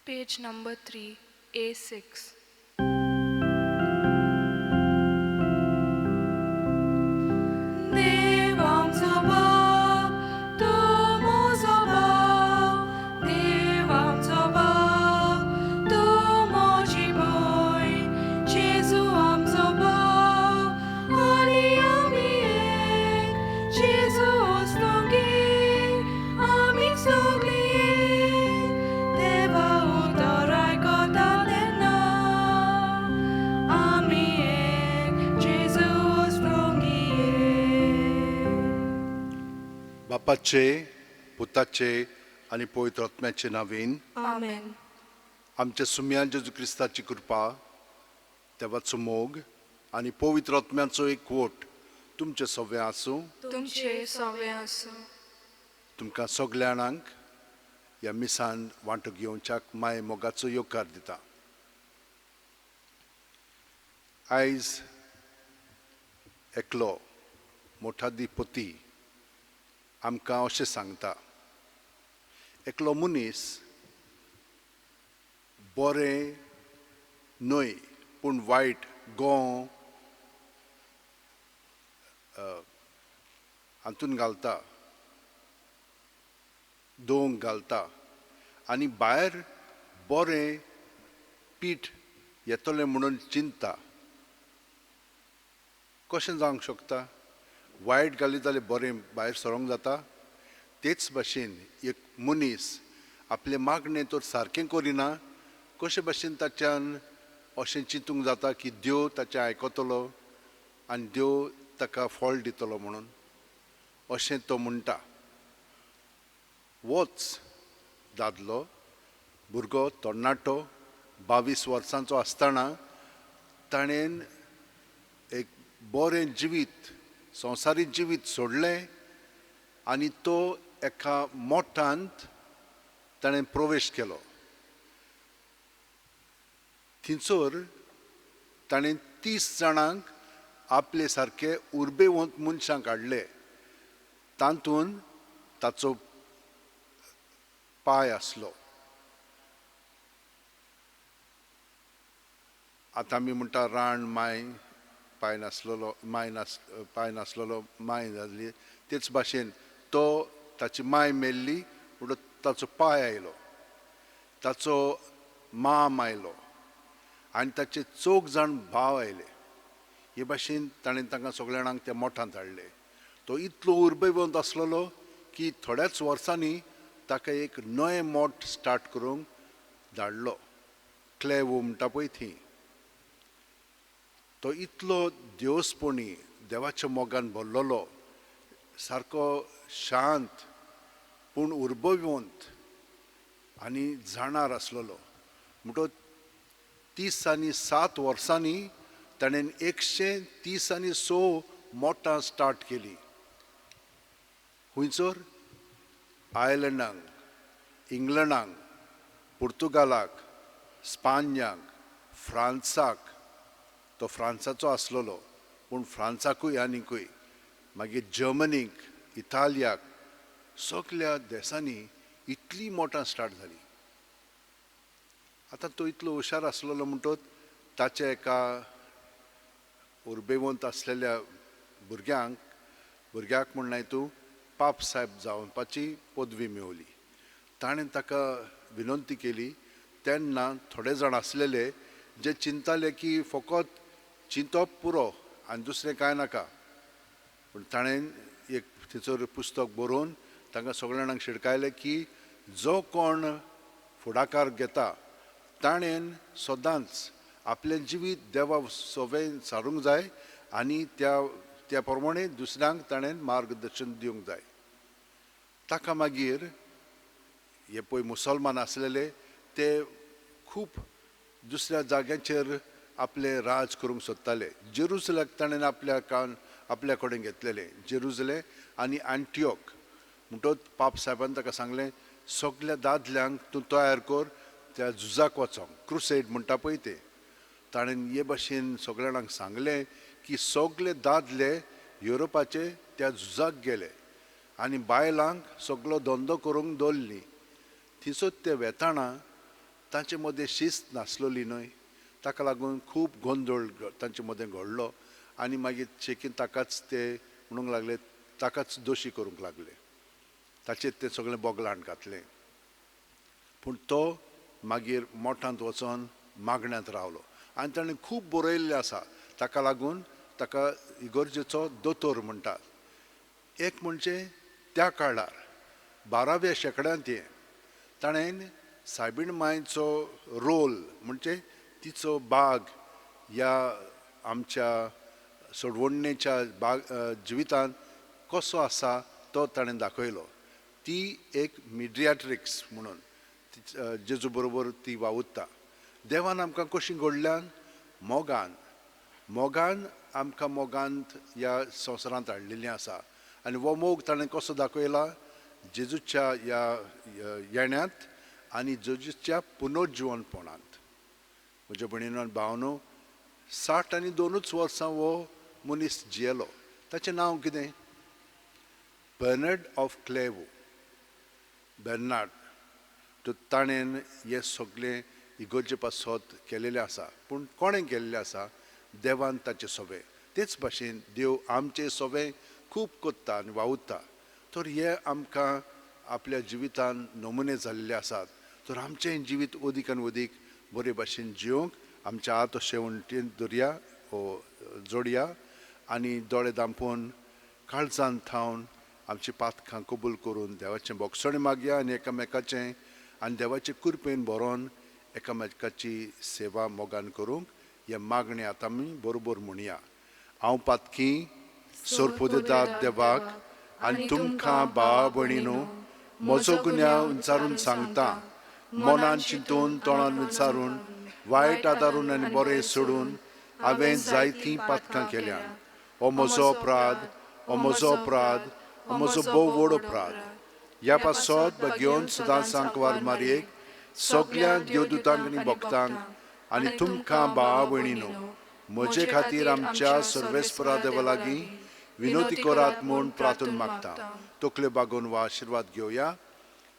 Page number 3, A6. देव आमचो बाप, तूं म्हजो बाप, देव आमचो बाप, तूं म्हजी भयण, जेजू आमचो बाप, आनी आमी एक, जेजू ओस्तोंगी, आमी सगळीं एक, देवा उतर आयकता तेन्ना, आमी एक, जेजू ओस्तोंगी एक. बापाचे, पुताचे आनी पवित्र आत्म्याचे नांवेन. आमेन. आमच्या सुम्या जेजू क्रिस्ताची कृपा, देवाचो मोग आनी पवित्र आत्म्याचो एक वोट तुमचे सगळें आसूं. तुमचे सगळें आसूं. तुमकां सगल्या जाणांक ह्या मिसान वांटो घेवच्याक माय मोगाचो येवकार दिता. आयज एकलो मोठाधिपती आमकां अशें सांगता, एकलो मनीस बरें न्हय पूण वायट गोंव हातून घालता, दोंग घालता आनी भायर बरें पीठ येतलें म्हणून चिंतता. कशें जावंक शकता? वायट घालीत जाल्यार बरें भायर सरोंक जाता. तेच भाशेन एक मनीस आपलें मागणें तर सारकें करिना, कशे भाशेन ताच्यान अशें चिंतूंक जाता की देव ताचें आयकतलो आनी देव ताका फळ दितलो म्हणून अशें तो म्हणटा. वच दादलो भुरगो तरणाटो 22 वर्सांचो आसतना ताणें एक बरें जिवीत, संवसारीक जिवीत सोडलें आनी तो एका मोठांत ताणें प्रवेश केलो. थंयसर ताणें 30 जाणांक आपले सारके उर्बेवंत मनशांक हाडले. तातूंत ताचो पाय आसलो. आतां आमी म्हणटा राण माय पाय नासलेलो, माय नास पाय नासलेलो माय जाल्ली. तेच भाशेन तो ताची माय मेल्ली म्हणून ताचो पाय आयलो, ताचो माम आयलो आनी ताचे 4 जाण भाव आयले. हे भाशेन ताणें तांकां सगल्या जाणांक त्या मोठांत हाडले. तो इतलो उर्बेवंत आसलेलो की थोड्याच वर्सांनी ताका एक नवें मोठ स्टार्ट करूंक धाडलो. क्लेवो म्हणटा पळय थंय. तो इतलो देवस्पणी, देवाच्या मोगान भरलेलो, सारको शांत पूण उर्बेवंत आनी जाणार आसलेलो. म्हणटकच 30 आनी 7 वर्सांनी ताणें 130 आनी 6 मोठां स्टार्ट केली. खंयसर? आयर्लंडाक, इंग्लंडाक, पुर्तुगालाक, स्पान्याक, फ्रांसाक. तो फ्रांसाचो आसलेलो पूण फ्रांसाकूय आनीकूय, मागीर जर्मनीक, इतालियाक, सगल्या देशांनी इतली मोठां स्टार्ट जाली. आतां तो इतलो हुशार आसलेलो म्हणटकच ताच्या एका उर्बेवंत आसलेल्या भुरग्याक म्हण तूं पाप साहेब जावपाची पदवी मेवली. ताणें ताका विनंती केली. तेन्ना थोडे जाण आसलेले जे चिंताले की फकत चिंतप पुरो आनी दुसरें कांय नाका. पूण ताणें एक थंयसर पुस्तक बरोवन तांकां सगळ्या जाणांक शिडकायलें की जो कोण फुडाकार घेता ताणें सदांच आपलें जिवीत देवा सवें सारूंक जाय आनी त्या प्रमाणे दुसऱ्यांक ताणें मार्गदर्शन दिवंक जाय. ताका मागीर हे पळय मुसलमान आसलेले ते खूब दुसऱ्या जाग्यांचेर आपलें राज करूंक सोदताले. जेरुजलाक ताणें आपल्या कडेन घेतलेलें, जेरुजले आनी आंटियोक. म्हणटकच पाप साहेबान ताका सांगलें, सगल्या दादल्यांक तूं तयार कर त्या झुजाक वचोंक, क्रुसेड म्हणटा पळय तें. ताणें हे भाशेन सगल्या जाणांक सांगलें की सगले दादले युरोपाचे त्या झुजाक गेले आनी बायलांक सगलो धंदो करूंक दवरली. थंयसर ते वेताना तांचे मदें शिस्त नासलोली न्हय, ताका लागून खूब गोंदळ तांचे मदें घडलो आनी मागीर शेकीन ताकाच ते म्हणूंक लागले, ताकाच दोशी करूंक लागले, ताचेर तें सगळें बोगलांट घातलें. पूण तो मागीर मोठांत वचोन मागण्यांत रावलो आनी ताणें खूब बरयल्लें आसा. ताका लागून ताका इगर्जेचो दोतोर म्हणटात. एक म्हणजे त्या काळार 12व्या शेंकड्यांत हें ताणें सायबीण मांयचो रोल म्हणजे तिचो बाग ह्या आमच्या सोडवणेच्या बाग जिवितांत कसो आसा तो ताणें दाखयलो. ती एक मिडियाट्रिक्स म्हणून जेजू बरोबर ती वावुरता. देवान आमकां कशी घडल्यान मोगान मोगान आमकां मोगांत ह्या संवसारांत हाडलेली आसा आनी हो मोग ताणें कसो दाखयला जेजूच्या ह्या येण्यांत आनी जेजूच्या पुनर्जिवनपणांत. म्हज्या भयणीनो आनी भावनो, 62 वर्सां हो मनीस जियेलो. ताचें नांव कितें? Bernard of क्लेवो. बर्नार्ड तो ताणें हें सगळें इगर्जे पासत केलेलें आसा. पूण कोणें केल्लें आसा? देवान ताचें सोबें. तेच भाशेन देव आमचें सोबें खूब कोत्ता आनी वावुरता. तर हे आमकां आपल्या जिवितान नमुने जाल्ले आसात. तर आमचें जिवीत अदीक आनी अदीक बरे भाशेन जिवंक आमच्या हात अशें वण्टीन दरया ओ जोडया आनी दोळे दांपून काळजान थावन आमची पातकां कबूल करून देवाचें बोगसणें मागया आनी एकामेकाचें आनी देवाचे कृपेन भरोन एकामेकाची सेवा मोगान करूंक हें मागणें आतां आमी बरोबर म्हणया. हांव पातकी सोरपोदेदाद देवाक आनी तुमकां भावा भयणीनो म्हजो गुन्यांव विचारून सांगता. मनान चिंतून तोंडान विचारून वायट आदारून आनी बरें सोडून हांवें जायतीं पातकां केल्यान. हो म्हजो अपराध, हो म्हजो अपराध, हो म्हजो भोव व्हड अपराध. ह्या पासत घेवन सदां सांकवार मारयेक सगल्या देवदूतांक आनी भक्तांक आनी तुमकां भावा भयणीनो म्हजे खातीर आमच्या सर्वेस्परा देवा लागीं विनोती करात म्हूण प्रार्थना मागता. तकल्यो बागोवन वा आशिर्वाद घेवया.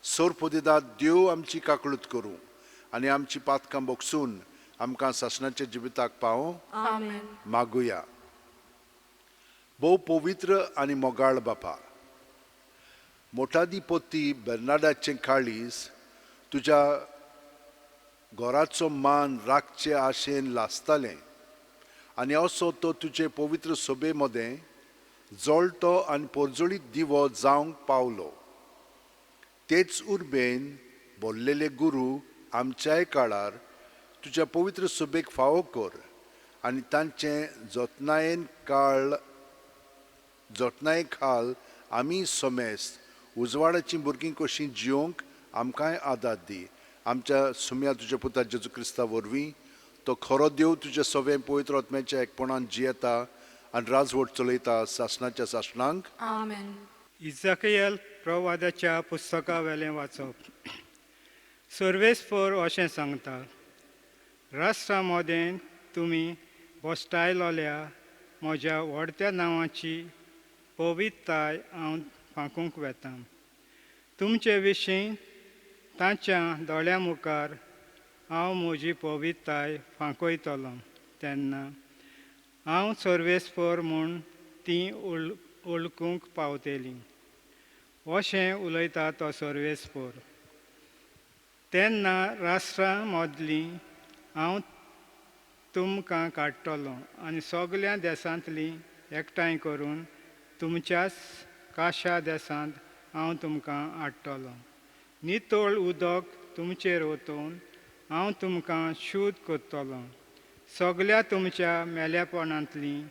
सोरपोदेदाद देव आमची काकळूत करूं आनी आमची पातकां बोगसून आमकां सासणाच्या जिविताक पावों. मागुया. भोव पवित्र आनी मोगाळ बापा, मोटाधिपती बर्नाडाचें काळीज तुज्या घराचो मान राखचे आशेन लासतालें आनी असो तो तुजे पवित्र सभे मदें जळटो आनी पोरजोळीत दिवो जावंक पावलो. तेच उर्बेन बोल्लेले गुरू आमच्याय काळार तुज्या पवित्र सभेक फावो कर आनी तांचें जतनायेन काळ जतनाये खाल आमी समेस्त उजवाडाचीं भुरगीं कशीं जियोंक आमकांय आदार दी. आमच्या सुम्या तुज्या पुता जेजू क्रिस्ता वरवीं तो खरो देव तुज्या सवें पवित्र आत्म्याच्या एकपणान जियेता आनी राजवट चलयता सासणाच्या सासणांक. आमेन. इजाकयल प्रवादाच्या पुस्तका वेलें वाचप. सर्वेस्पर अशें सांगता, राष्ट्रा मदें तुमी बोस्टायलोल्या म्हज्या व्हडत्या नांवाची पवित्रताय हांव फांकूंक वेता. तुमचे विशीं तांच्या दोळ्या मुखार हांव म्हजी पवित्रताय फांकयतलो तेन्ना हांव सर्वेस्पर म्हूण तीं वळखूंक पावतलीं, अशें उलयता तो सर्वेस्पर. तेन्ना राष्ट्रां मदलीं हांव तुमकां काडटलो आनी सगल्या देसांतलीं एकठांय करून तुमच्याच काशा देसांत हांव तुमकां हाडटलो. नितळ उदक तुमचेर ओतोवन हांव तुमकां शुद्ध करतलो. सगल्या तुमच्या मेल्यापणांतलीं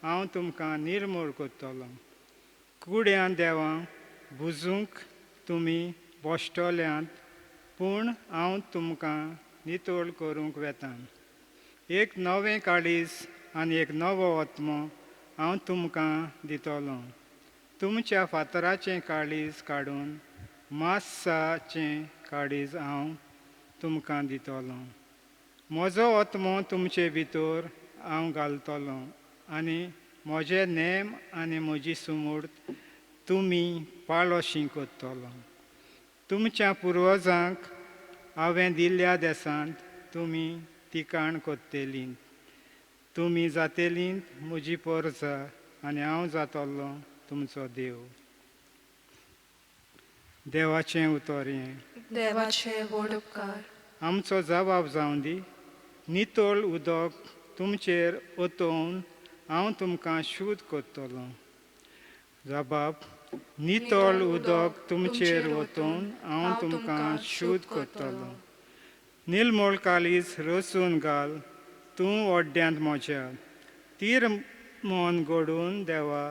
हांव तुमकां निर्मूळ करतलो. कुड्यां देवां बुजूंक तुमी बोश्टल्यांत, पूण हांव तुमकां नितळ करूंक वेता. एक नवें काळीज आनी एक नवो आत्मो हांव तुमकां दितलो. तुमच्या फातराचें काळीज काडून मासाचें काळीज हांव तुमकां दितलो. म्हजो आत्मो तुमचे भितर हांव घालतलो आनी म्हजे नेम आनी म्हजी सुमूर्त तुमी पाळोशी करतलो. तुमच्या पुर्वजांक हांवें दिल्ल्या देसांत तुमी तिकाण कोत्तेलीं. तुमी जातेलीं म्हजी पोरसा आनी हांव जातलो तुमचो देव. देवाचें उतर हें. देवाचे व्हड उपकार. आमचो जबाब जावं दी. नितळ उदक तुमचेर ओतोवन हांव तुमकां शुद्ध करतलो. जबाब नितळ उदक तुमचेर ओतोवन हांव तुमकां शुद्ध करतलो. निलमोळ काळीज रचून घाल तूं ओड्ड्यांत म्हज्या. तीर मन घडून देवा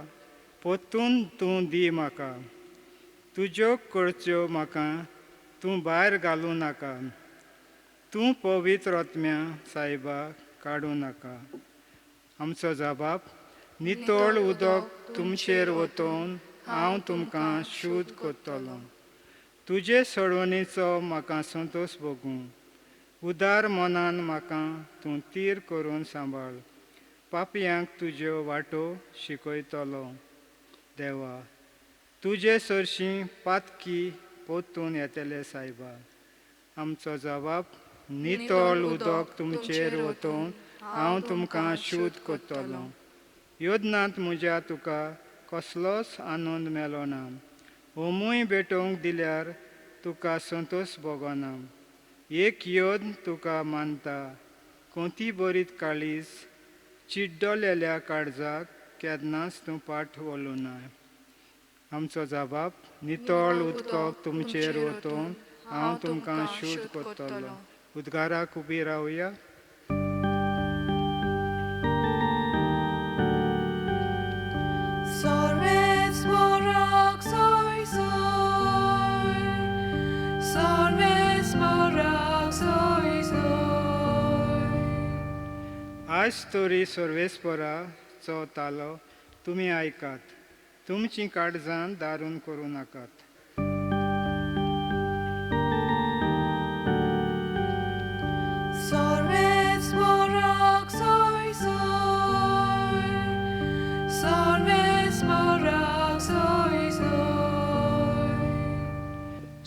पोतून तूं दी म्हाका. तुज्यो करच्यो म्हाका तूं भायर घालूं नाका. तूं पवित्र आत्म्या सायबा काडूं नाका. आमचो जबाब नितळ उदक तुमचेर ओतोवन हांव तुमकां शुद्ध करतलो. तुजे सोडवणेचो म्हाका संतोश भोगूं. उदार मनान म्हाका तूं तीर करून सांबाळ. पापयांक तुज्यो वाटो शिकयतलो देवा. तुजे सरशीं पातकी पोतून येतले सायबा. आमचो जबाब नितळ उदक तुमचेर ओतोवन हांव तुमकां शुद्ध करतलो. योदनांत म्हज्या तुका कसलोच आनंद मेलो ना. ओमूय भेटोवंक दिल्यार तुका संतोश भोगना. एक योद तुका मानता कोती बरीत काळीज चिड्डलेल्या काळजाक केन्नाच तूं पाठ वळूना. आमचो जबाब नितळ उदक तुमचेर ओतोवन हांव तुमकां शुद्ध करतलो. उद्गाराक उबी रावया. आयज तरी सर्वेस्पराचो तालो तुमी आयकात. तुमचीं काळजां दारून करूं नाकात.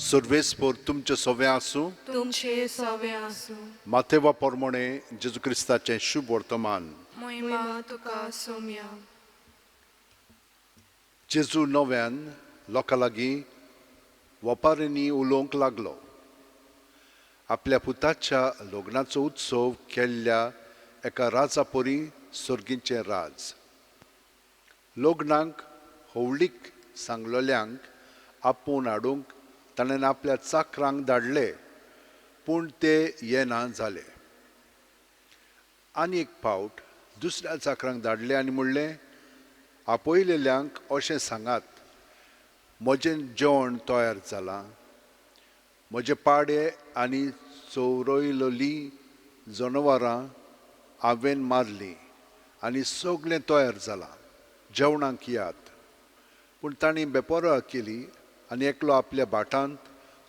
सर्वेस्पर तुमचे सवे आसूं. तुमचे सवे आसूं. माथेवा प्रमाणे जेजू क्रिस्ताचें शुभ वर्तमान. महिमा तुका सोम्या. जेजू नव्यान लोकां लागीं वपारींनी उलोवंक लागलो. आपल्या पुताच्या लग्नाचो उत्सव केल्ल्या एका राजा परी सर्गीचें राज. लग्नाक होवळीक सांगलोल्यांक आपोवन हाडूंक ताणें आपल्या चाकरांक धाडले, पूण ते येना जाले. आनी एक फावट दुसऱ्या चाकरांक धाडले आनी म्हणलें, आपयलेल्यांक अशें सांगात, म्हजें जेवण तयार जालां, म्हजे पाडे आनी चोरयलोलीं जनावरां हांवें मारलीं आनी सगळें तयार जालां, जेवणाक यात. पूण तांणी बेपरवा केली आनी एकलो आपल्या भाटांत,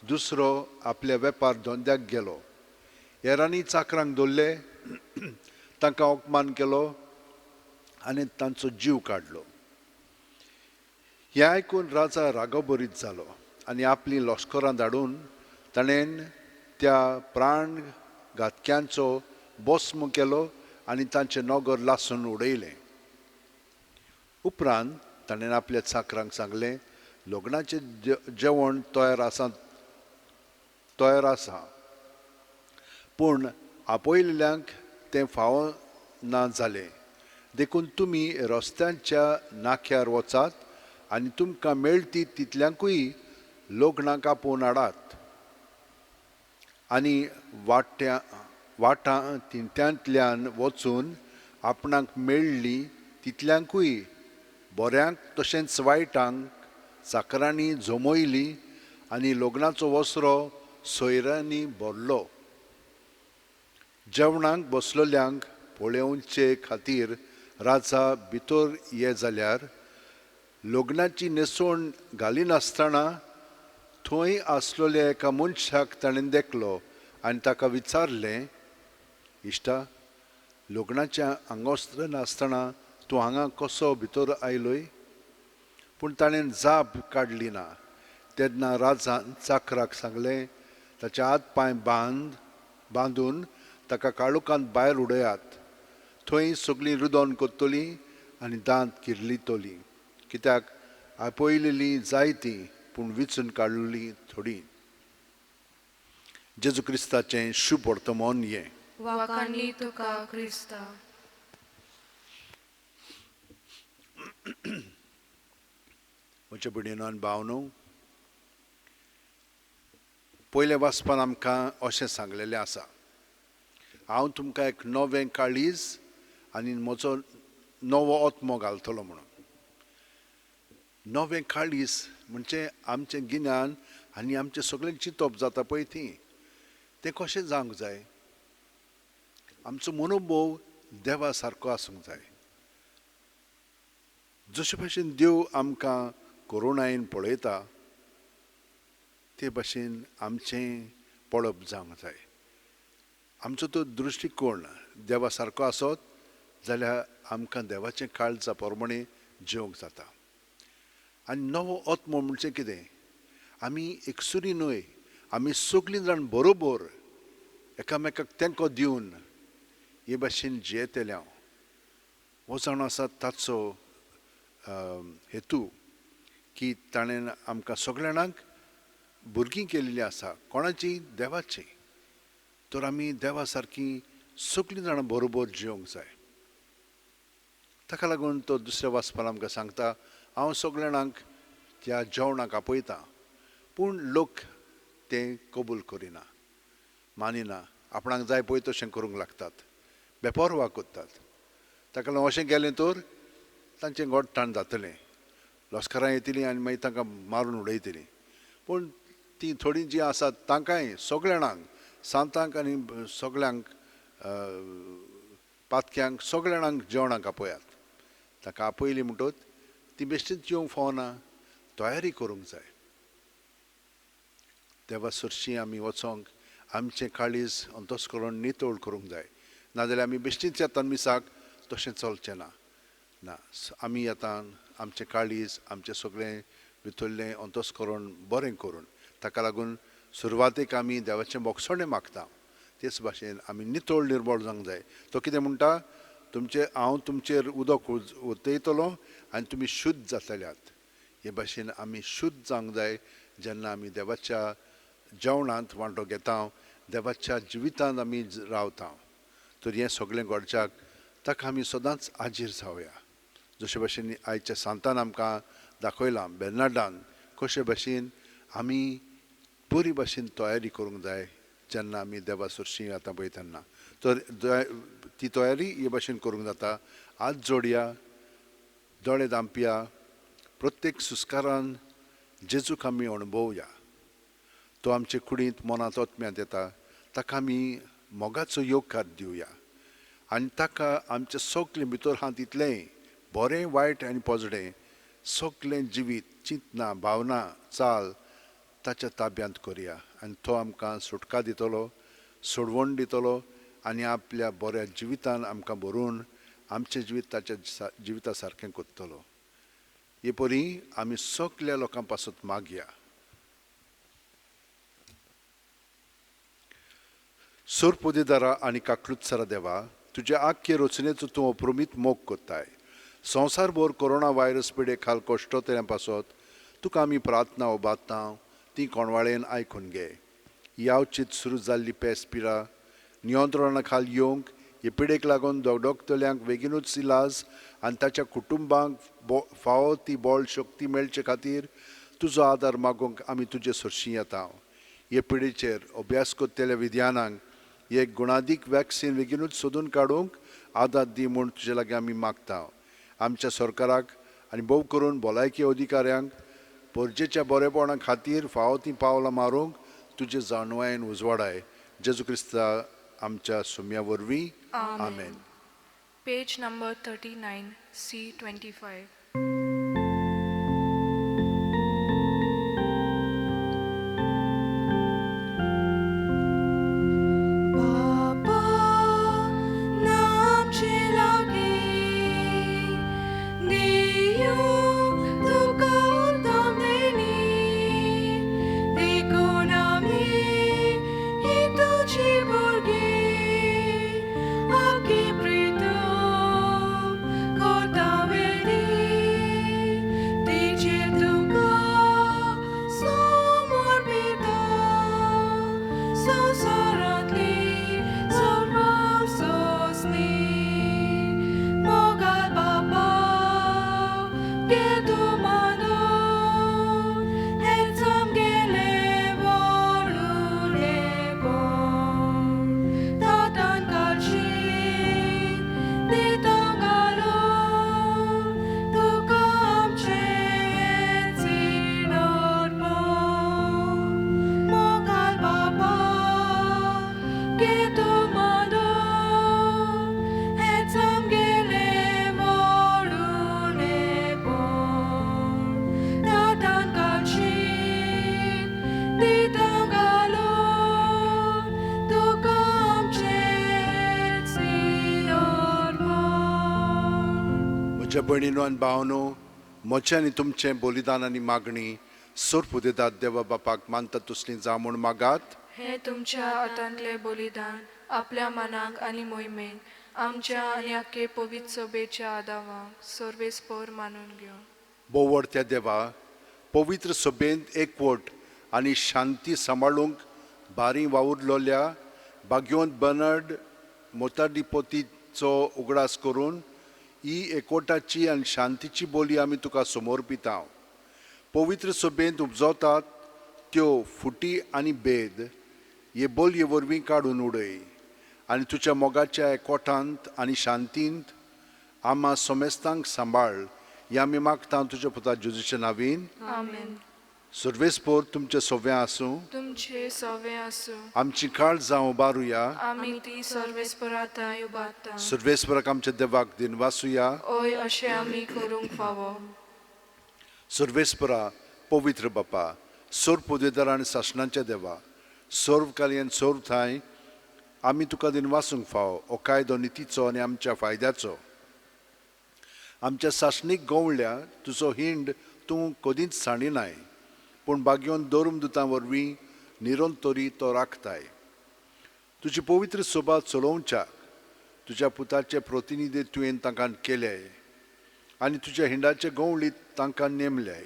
दुसरो आपल्या वेपार धंद्याक गेलो. हेरांनी चाकरांक दवरले, तांकां अपमान केलो आनी तांचो जीव काडलो. हें आयकून राजा रागोबरीत जालो आनी आपलीं लश्करां धाडून ताणें त्या प्राण घातक्यांचो भस्म केलो आनी तांचें नगर लासून उडयलें. उपरांत ताणें आपल्या चाकरांक सांगलें, लग्नाचें जेवण तयार आसा, पूण आपयलेल्यांक तें फावो ना जालें. देखून तुमी रस्त्यांच्या नाक्यार वचात आनी तुमकां मेळटी तितल्यांकूय लग्नाक आपोवन हाडात. आनी वाटां तिंट्यांतल्यान वचून आपणाक मेळ्ळी तितल्यांकूय बऱ्यांक तशेंच वायटांक चाकरांनी जमयली आनी लग्नाचो वसरो सोयऱ्यांनी भरलो. जेवणाक बसलोल्यांक पळोवचे खातीर राजा भितर ये जाल्यार लग्नाची न्हेसवण घालिनासतना थंय आसलेल्या एका मनशाक ताणें देखलो आनी ताका विचारलें, इश्टा, लग्नाचें आंगवस्त्र नासतना तूं हांगा कसो भितर आयलोय? पूण ताणें जाप काडली ना. तेन्ना राजान चाकराक सांगलें, ताचे हात पांय बांदून ताका काळोखांत भायर उडयात. थंय सगळीं रुदोन कोत्तलीं आनी दांत किर्लितलीं, कित्याक आपयलेलीं जायतीं पूण विचून काडलेलीं थोडीं. जेजू क्रिस्ताचें शुभ वर्तमान हें. वाखाणनी तुका क्रिस्ता. म्हज्या भयणीनो आनी भावनो, पयल्या वाचपान आमकां अशें सांगलेलें आसा, हांव तुमकां एक नवें काळीज आनी म्हजो नवो आत्मो घालतलो म्हणून. नवें काळीज म्हणजे आमचें गिन्यान आनी आमचें सगळें चिंतप जाता पळय ती, तें कशें जावंक जाय? आमचो मनोभोव देवा सारको आसूंक जाय. जशे भाशेन देव आमकां करुणायेन पळयता ते भाशेन आमचें पळप जावंक जाय. आमचो तो दृश्टिकोण देवा सारको आसत जाल्यार आमकां देवाचें काळजा प्रमाणें जिवंक जाता. आनी नवो आत्मो म्हणजे कितें? आमी एकसुरी न्हय, आमी सगळीं जाण बरोबर एकामेकाक तेंको दिवन हे भाशेन जियेतले. हांव हो जाण आसा ताचो हेतू की ताणें आमकां सगळ्या जाणांक भुरगीं केल्लीं आसा. कोणाची? देवाची. तर आमी देवा सारकी सगळीं जाणां बरोबर जिवंक जाय. ताका लागून तो दुसऱ्या वाचपान आमकां सांगता, हांव सगळ्या जाणांक त्या जेवणाक आपयता, पूण लोक तें कबूल करिना, मानिना, आपणाक जाय पळय तशें करूंक लागतात, बेपर्वा करतात. ताका लागून अशें केलें तर तांचें गोडटाण जातलें, लश्करां येतलीं आनी मागीर तांकां मारून उडयतलीं. पूण तीं थोडीं जीं आसात तांकांय सगळ्या जाणांक, सांतांक आनी सगळ्यांक पातक्यांक सगळ्या जाणांक जेवणाक आपयात. ताका आपयली म्हणटच ती बेश्टीच येवंक फावना, तयारी करूंक जाय. देवा सरशीं आमी वचोंक आमचें काळीज अंतस्करण नितळ करूंक जाय, नाजाल्यार आमी बेश्टीच येता मिसाक तशें चलचें ना. ना, आमी येता आमचें काळीज आमचें सगळें भितरलें अंतस्करण बरें करून. ताका लागून सुरवातेक आमी देवाचें बोगसणें मागता, तेच भाशेन आमी नितळ निर्बळ जावंक जाय. तो कितें म्हणटा? तुमचे हांव तुमचेर उदक ओतयतलो आनी तुमी शुद्ध जातल्यात. हे भाशेन आमी शुद्ध जावंक जाय जेन्ना आमी देवाच्या जेवणांत वांटो घेता, देवाच्या जिवितांत आमी रावता. तर हें सगळें घडच्याक ताका आमी सदांच आजीर जावया. जशे भाशेन आयच्या सांतान आमकां दाखयलां, बेर्नाडान कशे भाशेन आमी बरी भाशेन तयारी करूंक जाय जेन्ना आमी देवा सरशीं वता पळय तेन्ना. तर ती तयारी हे भाशेन करूंक जाता. हात जोडया, दोळे धांपया, प्रत्येक सुस्कारान जेजूक आमी अणभवया. तो आमचे कुडींत मनांत आत्म्यांत येता, ताका आमी मोगाचो येवकार दिवया आनी ताका आमचे सगळें भितर आहा तितलें बरें वायट आनी पोजडें सगळें जिवीत, चिंतना, भावना, चाल ताच्या ताब्यांत करया आनी तो आमकां सुटका दितलो, सोडवण दितलो आनी आपल्या बऱ्या जिवितान आमकां भरून आमचें जिवीत ताच्या जिविता सारकें करतलो. हे परी आमी सगल्या लोकां पासत मागया. सोरपोदेदारा आनी काकलुत्सरा देवा, तुज्या आख्खे रचनेचो तूं अप्रमीत मोग करताय. संवसारभर कोरोना व्हायरस पिडे खाल कश्टोतल्या पासत तुका आमी प्रार्थना उबारता, ती कोणवाळेन आयकून घे. ही आवचीत सुरू जाल्ली पेस पिडा नियंत्रणा खाल येवंक, हे पिडेक लागून दगदगतल्यांक बेगीनूच इलाज आनी ताच्या कुटुंबांक फावो ती बळ शक्ती मेळचे खातीर तुजो आदार मागूंक आमी तुजे सरशीं येता. हे पिडेचेर अभ्यास करतल्या विज्ञानांक एक गुणादीक वॅक्सिन बेगीनूच सोदून काडूंक आदार दी म्हूण तुजे लागीं आमी मागता. आमच्या सरकाराक आनी भोव करून भलायकी अधिकाऱ्यांक परजेच्या बरेपणा खातीर फावो तीं पावलां मारूंक तुजे जाणवायेन उजवाडाय. जेजू क्रिस्ता आमच्या सुम्या वरवीं, आमेन. Page number 39, C25. म्हज्या भयणीनो आनी भावनो, म्हजें आनी तुमचें बलिदान आनी मागणी सोरपुदेदात देवा बापाक मानता तसली जावं म्हूण मागात. हें तुमच्या हातांतलें बलिदान आपल्या मनाक आनी मोहिमेक आमच्या आनी आख्खे पवित्र सभेच्या आदावाक सर्वेस्पर मानून घेवं. बोवडत्या देवा, पवित्र सभेंत एकवट आनी शांती सांबाळूंक भारी वावुरलोल्या भाग्यवंत बर्नार्ड मोताडिपोतीचो उगडास करून ही एकवटाची आनी शांतीची बोली आमी तुका समर्पिता. पवित्र सभेंत उपजवतात त्यो फुटी आनी भेद हे बोलये वरवीं काडून उडय आनी तुज्या मोगाच्या एकवटांत आनी शांतींत आमा समेस्तांक सांबाळ. हे आमी मागता तुज्या पुता जेजूच्या नावीन. आमेन. सर्वेस्पोर तुमचें सव्वें आसूं. तुमचे सवे आसूं. आमची काळजां उबारुया. आमी ती सर्वेस्पराताय उबारता. सर्वेस्पराक आमच्या देवाक दिनवासुया. ओय, अशें आमी करूंक फावो. सर्वेस्परा, पवित्र बापा, सर्व पदवेदार आनी सासणाच्या देवा, सर्वकालीन सर्व ठांय आमी तुका दिनवासूंक फावो. हो कायदो नितीचो आनी आमच्या फायद्याचो. आमच्या सासणीक गवळ्ळ्या तुजो हिंड तूं कदींच सांडिनाय, पूण भाग्योन दरुमदुतां वरवीं निरंतरी तो राखताय. तुजी पवित्र सोबा चलोवच्याक तुज्या पुताचे प्रतिनिधी तुवें तांकां केले आनी तुज्या हिंडाचे गवळीत तांकां नेमले.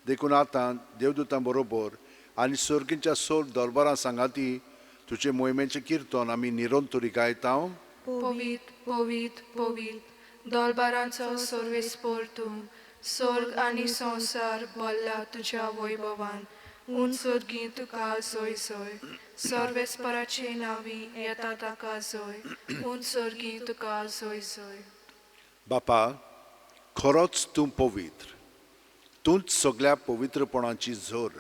देखून आतां देवदूतां बरोबर आनी सर्गीच्या सोर दरबारां सांगाती तुजे मोहिमेचें किर्तन आमी निरंतरी गायता. पवित्र पवित्र पवित्र दरबारांचो सर्वेस्पर तूं, स्वर्ग आनी संवसार भरला तुज्या वैभवान. उंच सर्गी तुका जोय जोय. सर्वेस्पराचे नांवी येता ताका जोय. उंच सर्गी तुका जोय जोय. बापा, खरोच तूं पवित्र, तूंच सगळ्या पवित्रपणाची झर.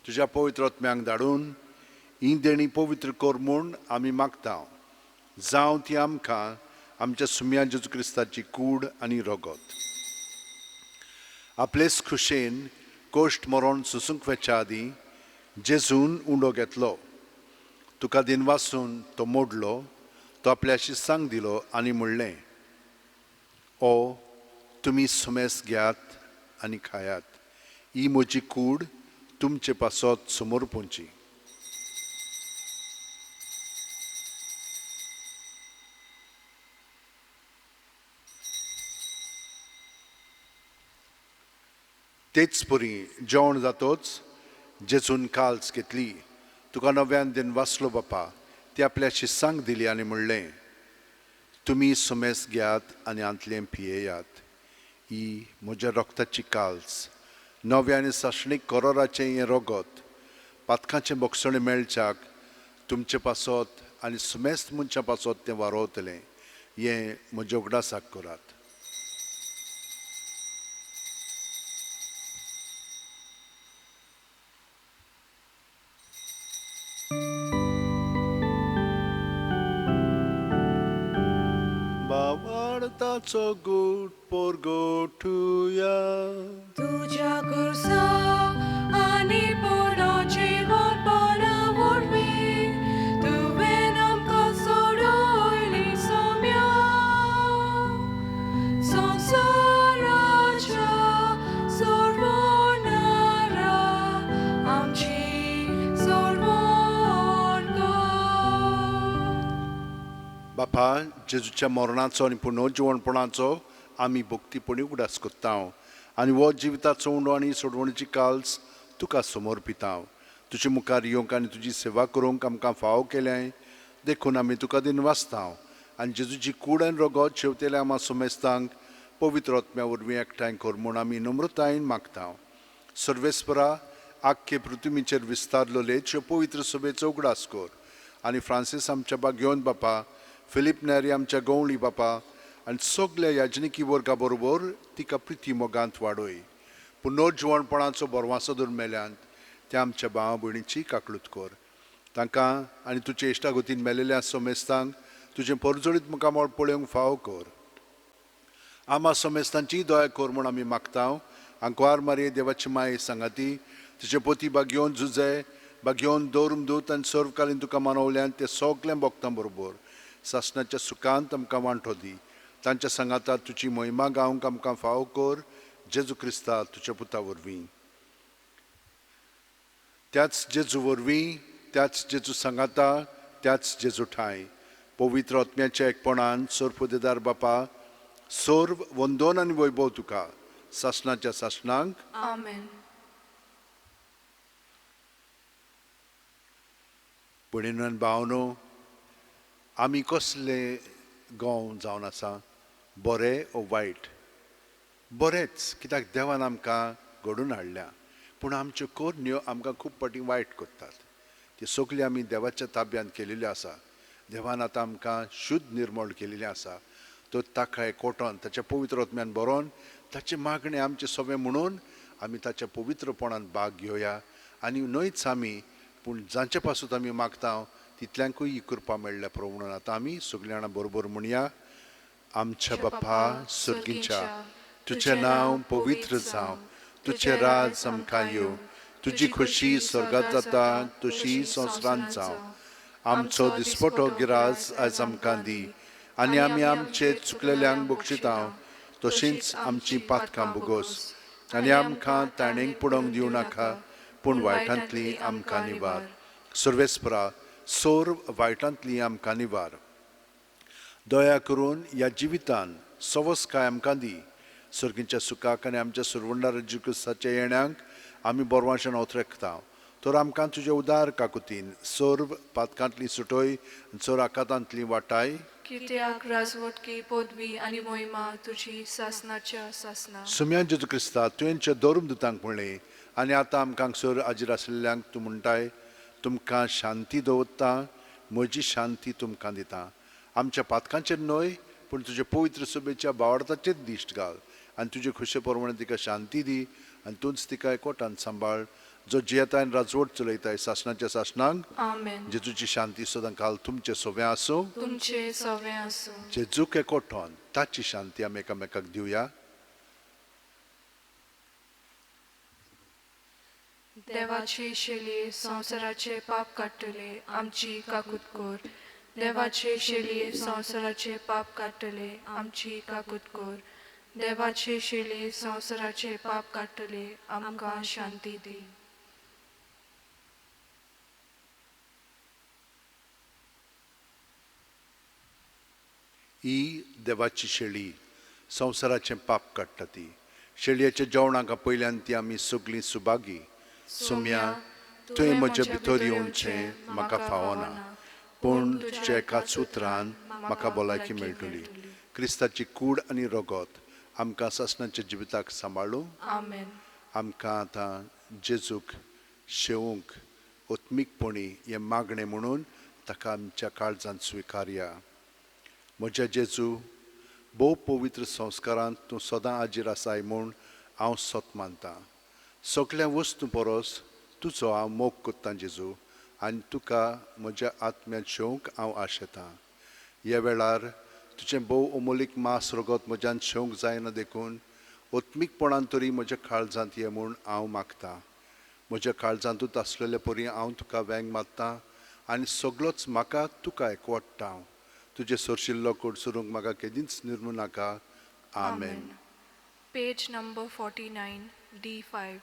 तुज्या पवित्र आत्म्यांक धाडून ही देणी पवित्र कर म्हूण आमी मागता. जावं ती आमकां आमच्या सुम्या जेजू क्रिस्ताची कूड आनी रगत. आपलेच खुशेन कोश्ट मरण सोसूंक वचच्या आदीं जेजून उंडो घेतलो, तुका दिनवासून तो मोडलो, तो आपल्या शिसांक दिलो आनी म्हणलें, ओ तुमी सुमेस घेयात आनी खायात, ही म्हजी कूड तुमचे पासत समर्पूंची. तेच परी जेवण जातोच जेजून काल्स घेतली, तुका नव्यान दिन वाचलो बापा, ती आपल्या शिसांक दिली आनी म्हणलें, तुमी सुमेस घेयात आनी आंतलें पियेयात, ही म्हज्या रक्ताची काल्स, नव्या आनी सासणीक करोराचें हें रगत, पातकाचें बोगसणें मेळच्याक तुमचे पासत आनी सुमेस्त मनशां पासत तें वारोवतलें. हें म्हज्या उगडासाक करात. बावार्थाचो गूट पोरगोठुया तुज्या खुर्सा आनी पुनर्जीवनपणा वरवीं तुवें आमकां सोडयली सोम्या. संवसाराच्या सोडवणारा आमची सोडवण कर. बापा, जेजूच्या मरणाचो आनी पुनर्जिवणपणाचो आमी भक्तीपणी उगडास करता आनी हो जिविताचो उंडो आनी सोडवणीची काल्स तुका समर्पिता. तुजे मुखार येवंक आनी तुजी सेवा करूंक आमकां फावो केलें, देखून आमी तुका दिनवासता आनी जेजूची कूड आनी रगत शेवतेल्या आमा सोमेस्तांक पवित्र आत्म्या वरवीं एकठांय कर म्हूण आमी नम्रतायेन मागता. सर्वेस्परा, आख्खे पृथ्वीचेर विस्तारलोले त्यो पवित्र सभेचो उगडास कर आनी फ्रांसीस आमच्या बागयोन बापा, फिलीप नेरी आमच्या गवळी बापा आनी सगल्या याजनिकी वर्गा बरोबर तिका प्रिती मोगांत वाडय. पुनर्जिवणपणाचो बरवासो धरून मेल्यांत त्या आमच्या भावा भयणीची काकळूत कर. तांकां आनी तुजे इश्टागतीन मेलेल्या सोमेस्तांक तुजें परजळीत मुखामळ पळोवंक फावो कर. आमा सोमेस्तांची दया कर म्हूण आमी मागता. आंकवार मारये देवाची माये सांगाती तुजे पोती बागयोवन जुजे बागयोवन दवरून दूत आनी सर्वकालीन तुका मानवल्यान ते सगळें भोगतां बरोबर सासणाच्या सुखांत आमकां वांटो दी. तांच्या सांगाता तुजी मोहिमा गावंक आमकां फावो कर, जेजू क्रिस्ता तुज्या पुता वरवीं. त्याच जेजू वरवीं, त्याच जेजू सांगाता, त्याच जेजू ठांय पवित्र आत्म्याच्या एकपणान सोरपुदेदार बापा, सर्व वंदन आनी वैभव तुका सासणाच्या सासणांक. आमेन. भयणीनो भावनो, आमी कसले गोंव जावन आसा, बरे ओ वायट? बरेंच, कित्याक देवान आमकां घडून हाडल्या, पूण आमच्यो करण्यो आमकां खूब फावटी वायट करतात. त्यो सगल्यो आमी देवाच्या ताब्यांत केलेल्यो आसा. देवान आतां आमकां शुद्ध निर्मळ केलेलें आसा. तो ताका एकवटोन ताच्या पवित्र आत्म्यान बरोवन ताचें मागणें आमचें सगळें म्हणून आमी ताच्या पवित्रपणान भाग घेवया. आनी न्हयच आमी, पूण जांचे पासून आमी मागता तितल्यांकूय ही कृपा मेळ्ळ्या पुरो म्हणून आतां आमी सगळीं जाणां बरोबर म्हणया. आमच्या बापा सर्गीच्या, तुजें नांव पवित्र जावं, तुजें राज आमकां येवं, तुजी खोशी स्वर्गांत जाता तशी संवसारांत जावं. आमचो दिसपटो गिरास आयज आमकां दी, आनी आमी आमचे चुकलेल्यांक बक्षिता तशींच आमची पातकां भोगोस, आनी आमकां ताणेंक पडोवंक दिवं नाका, पूण वायटांतली आमकां निवार. सर्वेस्परा, सोर वायटांतली आमकां निवार. दया करून ह्या जिवितान सवसकाय आमकां दी. सर्गीच्या सुखाक आनी आमच्या सुरवंडार जेजू क्रिस्ताच्या येण्यांक आमी बरवाशेन ओतरेकता. तर आमकां तुजे उदार काकुतीन सर्व पातकांतली सुटय, चोर आकातांतली वाटाय. कित्याक राजवटकी, पदवी आनी मोहिमा तुजी सासनाच्या सासना. सुम्या जेजू क्रिस्ता, तुवेंच्या धर्मदुतांक म्हणलें आनी आतां आमकां हांगसर हाजीर आशिल्ल्यांक तूं म्हणटाय, तुमकां शांती दवरता, म्हजी शांती तुमकां दिता. आमच्या पातकांचेर न्हय, पूण तुजे पवित्र सभेच्या भावार्थाचेर दिश्ट घाल आनी तुजे खुशे प्रमाणे तिका शांती दी, आनी तूंच तिका एकवटान सांबाळ, जो जियेताय आनी राजवट चलयताय सासणाच्या सासणांक. आमेन. जेजूची शांती सदां काल तुमचे सोवें आसूं. तुमचे सवें आसूं. जेजूक एकवटोन ताची शांती आमी एकामेकाक दिवया. देवाचे शेलये संवसाराचे पाप काडटले, आमची काकूत कर. देवाचे शेलये संवसाराचे पाप काडटले, आमची काकूत कर. देवाचे शेलये संवसाराचे पाप काडटले, आमकां शांती दी. ही देवाची शेळी संवसाराचें पाप काडटा. ती शेळयेच्या जेवणाक पयल्यान ती आमी सगळीं सुभागी. सोम्या, तुवें म्हज्या भितर येवचें म्हाका फावना, पूण तुज्या एकाच उतरान म्हाका भलायकी मेळटली. क्रिस्ताची कूड आनी रगत आमकां सासणाच्या जिविताक सांबाळूं. आमेन. आमकां आतां जेजूक शेवूंक आत्मीकपणी हें मागणें म्हणून ताका आमच्या काळजांत स्विकारया. म्हज्या जेजू, भोव पवित्र संस्कारांत तूं सदां हाजीर आसाय म्हूण हांव सत मानतां. सगल्या वस्तू परस तुजो हांव मोग कोत्तां जेजू, आनी तुका म्हज्या आत्म्यांत शेवंक हांव आशेतां. ह्या वेळार तुजें भोव अमोलीक मास रगत म्हज्यान शेवंक जायना, देखून आत्मीकपणान तरी म्हज्या काळजांत ये म्हूण हांव मागतां. म्हज्या काळजांतूच आसलेले परी हांव तुका वेंग मारतां आनी सगलोच म्हाका तुका एकवट्टा. हांव तुजें सोरशिल्लो कडसरूंक म्हाका केदींच निर्मू नाका. आमेन. Page number 49, D5.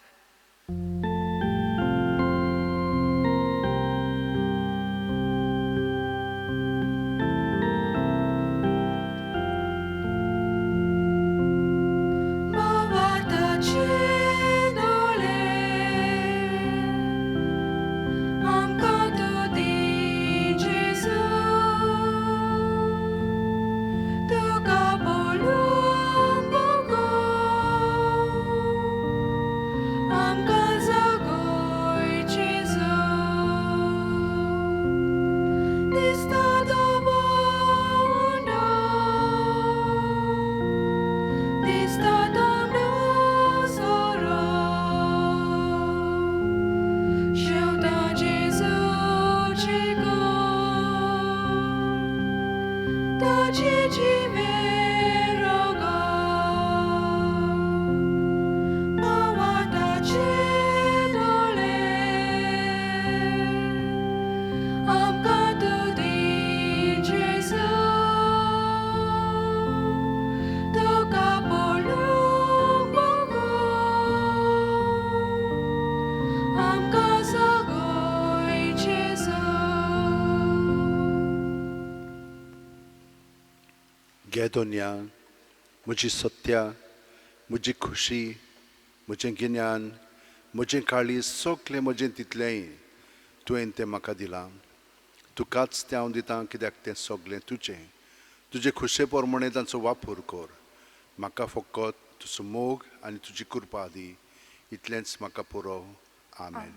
भावार्थाचे दोळे आमकां तूं दी जेजू, तुका पळोवंक घे दोनया, म्हजी सत्या, म्हजी खुशी, म्हजें गिन्यान, म्हजें काळीज, सगळें म्हजें तितलेंय तुवें तें म्हाका दिलां. तुकाच तें हांव दितां, कित्याक तें सगळें तुजें. तुजे खुशे प्रमाणें तांचो वापर कर. म्हाका फकत तुजो मोग आनी तुजी कृपा दी, इतलेंच म्हाका पुरो. आमेन.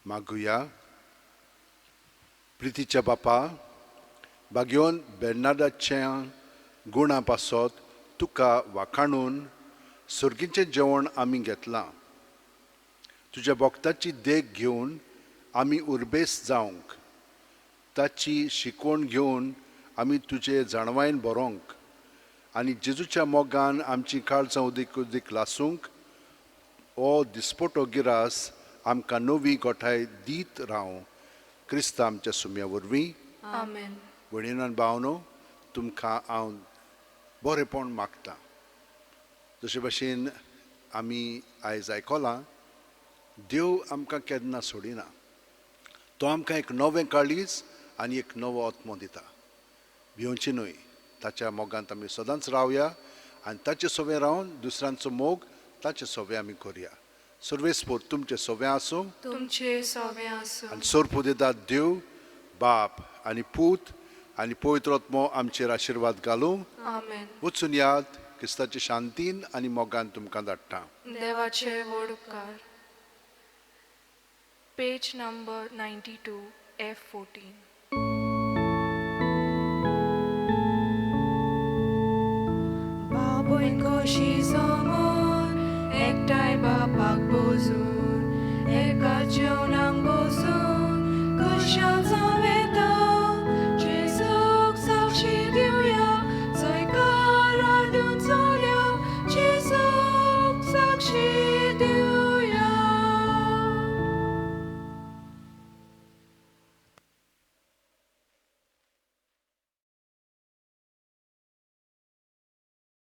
मागुया. प्रितीच्या बापा, भाग्योन बेर्नाडाच्या गुणा पासत तुका वाखाणून सर्गीचें जेवण आमी घेतलां. तुज्या भक्ताची देख घेवन आमी उर्बेस जावंक, ताची शिकवण घेवन आमी तुजे जाणवायन बरोवंक आनी जेजूच्या मोगान आमची काळजां उदीक उदीक लासूंक हो दिसपटो गिरास आमकां नवी गोठाय दीत राव. क्रिस्ता आमच्या सुम्या वरवीं. आमेन. भयणीन भावनो, तुमकां हांव बरेपण मागता. जशे भशेन आमी आयज आयकलां, देव आमकां केन्ना सोडिना. तो आमकां एक नवें काळीज आनी एक नवो आत्मो दिता. भिवची न्हय, ताच्या मोगांत आमी सदांच रावया आनी ताचे सोवें रावन दुसऱ्यांचो मोग ताचे सोवें आमी करया. सर्वेस्पोर तुमचें सोवें आसूं, तुमचे सोवें आसूं. आनी सोरपू दितात देव बाप आनी पूत आनी पवित्र आत्मो आमचेर आशिर्वाद घालूं. आमेन. वचून याद, क्रिस्ताचे शांतीन आनी मोगान तुमकां धाडटा. देवाचे व्हड उपकार. Page number 92, F14. बाबून खोशी जमोन एकठांय बापाक बसून एका जेवणाक बसून खुशाल जावन.